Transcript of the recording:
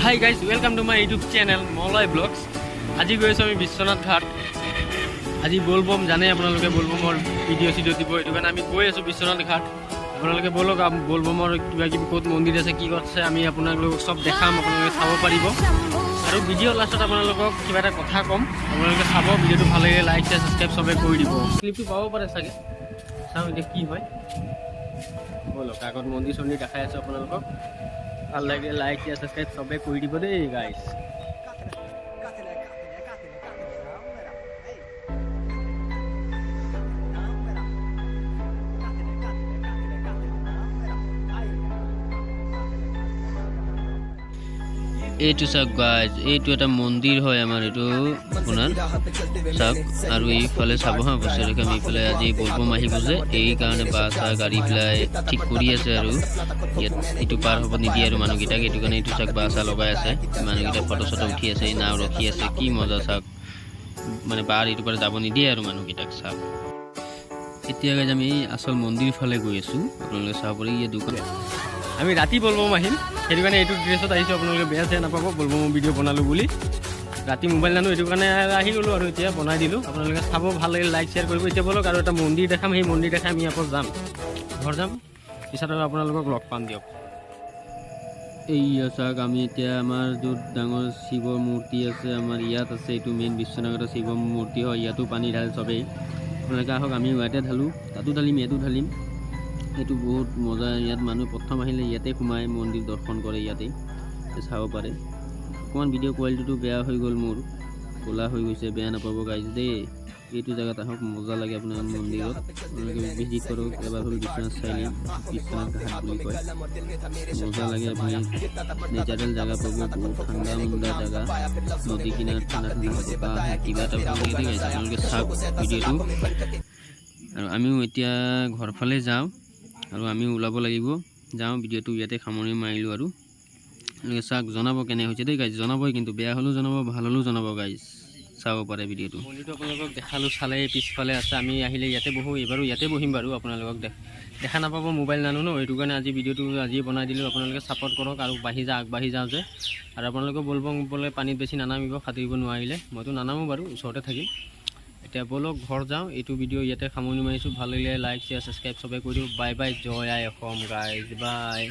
Hi guys, welcome to my YouTube channel Malay blogs. আজি গৈ আছোঁ আমি বিশ্বনাথ ঘাট। আজি বলবম, জানে আপোনালোকে, বলবমৰ ভিডিঅ' চিডিঅ' দিব। সেইটো কাৰণে আমি গৈ আছোঁ বিশ্বনাথ ঘাট। আপোনালোকে ব'লক, বলবমৰ কিবা কিবি ক'ত মন্দিৰ আছে, কি আছে, আমি আপোনালোকক চব দেখাম, আপোনালোকে চাব পাৰিব। আৰু ভিডিঅ' লাষ্টত আপোনালোকক কিবা এটা কথা ক'ম, আপোনালোকে চাব। ভিডিঅ'টো ভাল লাগিলে লাইক, শ্বেয়াৰ, ছাবস্ক্ৰাইব চবে কৰি দিব। ক্লিপটো পাব পাৰে চাগে, চাওঁ এতিয়া কি হয়। ব'লক, আগত মন্দিৰ চন্দিৰ দেখাই আছোঁ আপোনালোকক। ভাল লাগিলে লাইক, শ্বেয়াৰ, ছাবস্ক্ৰাইব চবে কৰি দিব দেই guys. Katele, katele, katele, katele, namera. Hey. Namera. Katele, katele, katele, katele, namera. Ay. Katele, katele. এইটো চাওক গাইজ, এইটো এটা মন্দিৰ হয় আমাৰ। এইটো আপোনাৰ চাওক আৰু এইফালে চাব হা বস্তু। আমি এইফালে আজি বলবম আহিব যে, এইকাৰণে বাছ চাহ গাড়ী পেলাই ঠিক কৰি আছে আৰু ইয়াত এইটো পাৰ হ'ব নিদিয়ে আৰু মানুহকেইটাক। এইটো কাৰণে এইটো চাওক, বাছ চাহ লগাই আছে, মানুহকেইটা ফটো চটো উঠি আছে, এই নাও ৰখি আছে। কি মজা চাওক, মানে পাৰ এইটো পাৰে যাব নিদিয়ে আৰু মানুহকেইটাক। চাওক, এতিয়া গাইজ আমি আচল মন্দিৰ ফালে গৈ আছোঁ। আপোনালোকে চাব পাৰে, ইয়াত দোকান। আমি ৰাতি বলবম আহিম, সেইটো কাৰণে এইটো ড্ৰেছত আহিছোঁ। আপোনালোকে বেয়া চেয়া নাপাব বলবমৰ ভিডিঅ' বনালোঁ বুলি। ৰাতি মোবাইল নানো, এইটো কাৰণে আহি গ'লোঁ আৰু এতিয়া বনাই দিলোঁ। আপোনালোকে চাব, ভাল লাগিলে লাইক, শ্বেয়াৰ কৰিব। এতিয়া ব'লক, আৰু এটা মন্দিৰ দেখাম। সেই মন্দিৰ দেখাই আমি আকৌ যাম, ঘৰ যাম। পিছত আৰু আপোনালোকক লগ পাম দিয়ক। এইয়া চাওক, আমি এতিয়া আমাৰ য'ত ডাঙৰ শিৱ মূৰ্তি আছে, আমাৰ ইয়াত আছে। এইটো মেইন বিশ্বনাথৰ শিৱ মূৰ্তি হয়। ইয়াতো পানী ঢালে চবেই। আপোনালোকে আহক, আমি ইয়াতে ঢালোঁ, তাতো ঢালিম, ইয়াতো ঢালিম। এইটো বহুত মজা। ইয়াত মানুহ প্ৰথম আহিলে ইয়াতে সোমাই মন্দিৰ দৰ্শন কৰে, ইয়াতেই চাব পাৰে। অকণমান ভিডিঅ' কোৱালিটিটো বেয়া হৈ গ'ল মোৰ, ক'লা হৈ গৈছে, বেয়া নাপাব গাইজ দেই। এইটো জেগাত আহক, মজা লাগে আপোনাৰ মন্দিৰত। আপোনালোকে ভিজিট কৰক এবাৰ হ'ল বিশ্বনাথ চাৰিআলি, বিশ্বনাথ ঘাট বুলি কয়। মজা লাগে, আপুনি নেচাৰেল জেগা পাব, বহুত ঠাণ্ডা মুণ্ডা জেগা, নদী কিনাৰত ঠাণ্ডা ঠাণ্ডা বতাহ আহে, কিবা এটা ভাল লাগে দেই গাইজ। আপোনালোকে চাওক ভিডিঅ'টো। আৰু আমিও এতিয়া ঘৰ ফালে যাওঁ আৰু আমিও ওলাব লাগিব, যাওঁ। ভিডিঅ'টো ইয়াতে সামৰণি মাৰিলোঁ আৰু আপোনালোকে চাওক, জনাব কেনে হৈছে দেই গাইজ। জনাবই কিন্তু, বেয়া হ'লেও জনাব, ভাল হ'লেও জনাব গাইজ। চাব পাৰে ভিডিঅ'টো। মন্দিৰটো আপোনালোকক দেখালোঁ, চালে। পিছফালে আছে। আমি আহিলে ইয়াতে বহোঁ, এইবাৰো ইয়াতে বহিম বাৰু। আপোনালোকক দেখা নাপাব, মোবাইল নানো ন, সেইটো কাৰণে আজি ভিডিঅ'টো আজিয়ে বনাই দিলোঁ। আপোনালোকে ছাপৰ্ট কৰক আৰু বাঢ়ি যা, আগবাঢ়ি যাওঁ যে। আৰু আপোনালোকে বলবম বোলে পানীত বেছি নানামিব সাঁতুৰিব নোৱাৰিলে। মইতো নানামো বাৰু, ওচৰতে থাকিম। এতিয়া ব'লক, ঘৰ যাওঁ। এইটো ভিডিঅ' ইয়াতে সামৰণি মাৰিছোঁ। ভাল লাগিলে লাইক, শ্বেয়াৰ, ছাবস্ক্ৰাইব চবে কৰি দিব। বাই বাই, জয় আই অসম গাইজ, বাই।